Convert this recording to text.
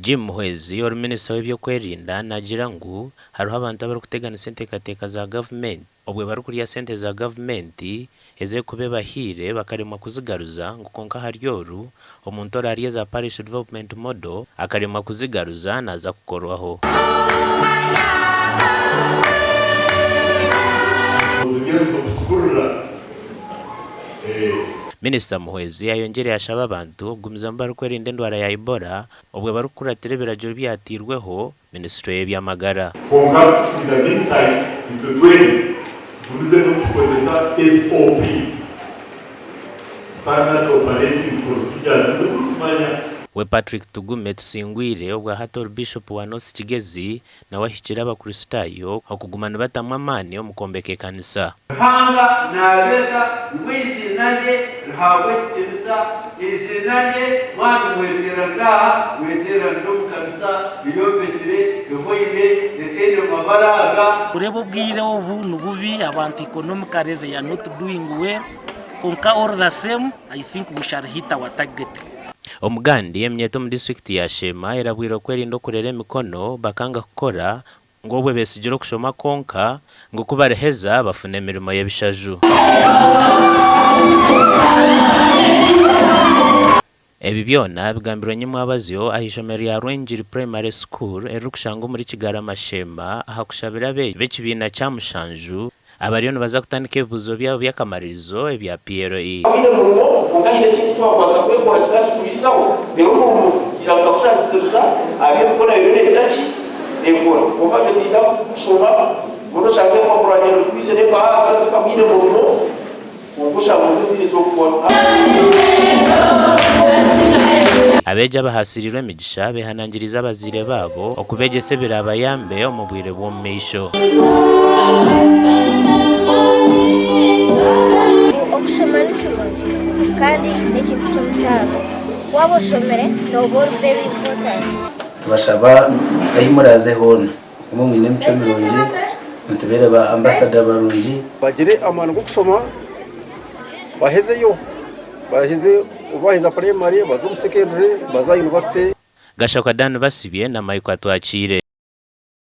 Jim Muhwezi ori minisita w'ebyokwerinda naagira ngu hariho abantu abarikuteganisa enteekateeka za gavumenti obwe barikurya sente za gavumenti ezerikuba ebahaire bakaremwa kuzigaruza ngu kwonka ahari oru omuntu oraarye eza Parish Development Model akaremwa kuzigaruza naaza kukorwaho. Minisita Muhwezi ayongyire yashaba abantu okugumizamu barikwerinda endwara ya Ebola obwe barikukuratira ebiragiro ebyateirweho minisiture y'eby'amagara. Kwonka in the meantime itwe twena tugumizemu nitukozesa SOPs, Standard Operating Procedures, ezi murikumanya. We Patrick Tugume Tusingwire obwahati ori Bishop wa North Kigezi Nawe ahikire Abakristaayo okuguma nibatamu amaani omu kwombeka ekanisa. Ruhanga naabeeta ngu eiziina rye rihaabwe ekitiinisa. Eiziina rye mwaba nimweteeranira aha, mweteeranire omu kanisa eyombekire, ehwaire, etaine mabara aga. Kureeba obwire obu nibubi abantu economically they are not doing well kwonka all the same I think we shall hit our target. Omugandi eminyeeto omu disiturikiti ya Sheema erabwirwe okwerinda okurera emikono bakanga kukora ngu obwe besigire okushoma kwonka ngu kubariheza bafune emirimo y'ebishaju. Ebi byona bigambirwe nyimwabazyo ah'eishomero rya Rwengiri Primary School eririkushangwa omuri Kigarama Sheema ahakushabira abeegi b'ekibiina kya mushanju Abariyo nibaza kutandika ebibuuzo byabo by'akamaririzo ebya PLE. Waaba oine omurimo kwonka haine ekindi eki waakubaasa kwekora kikaba kikubaisaho, reero omurimo gwija gukakushangisiriza aha by'emikono yawe neegira ki? Neekora. Kwonka itwe twija kushoma mbwenu oshange empapura wagira ngu zikwaitse n'ebaasa tokamwine murimo kwonka oshange ori otaine ky'okukora. Abeegi abahaasiriirwe emigisha beehanangiriize abazaire baabo okubeegyesa ebiraabayambe omu bwire bw'omu maisho. Okushoma ni kirungi kandi n'ekintu ky'omutaano. Waaba oshomire nooba ori very important. Tubashaba ahi muraaze hoona mugume mwine emicwe mirungi, mutubeere ba ambasada barungi. Bagire amaani g'okushoma bahezeyo, baheze obu baaheza purayimare baze omu sekendure baze aha yunivasite. Gashakwa Dan Basibye na Michael Atwakiire.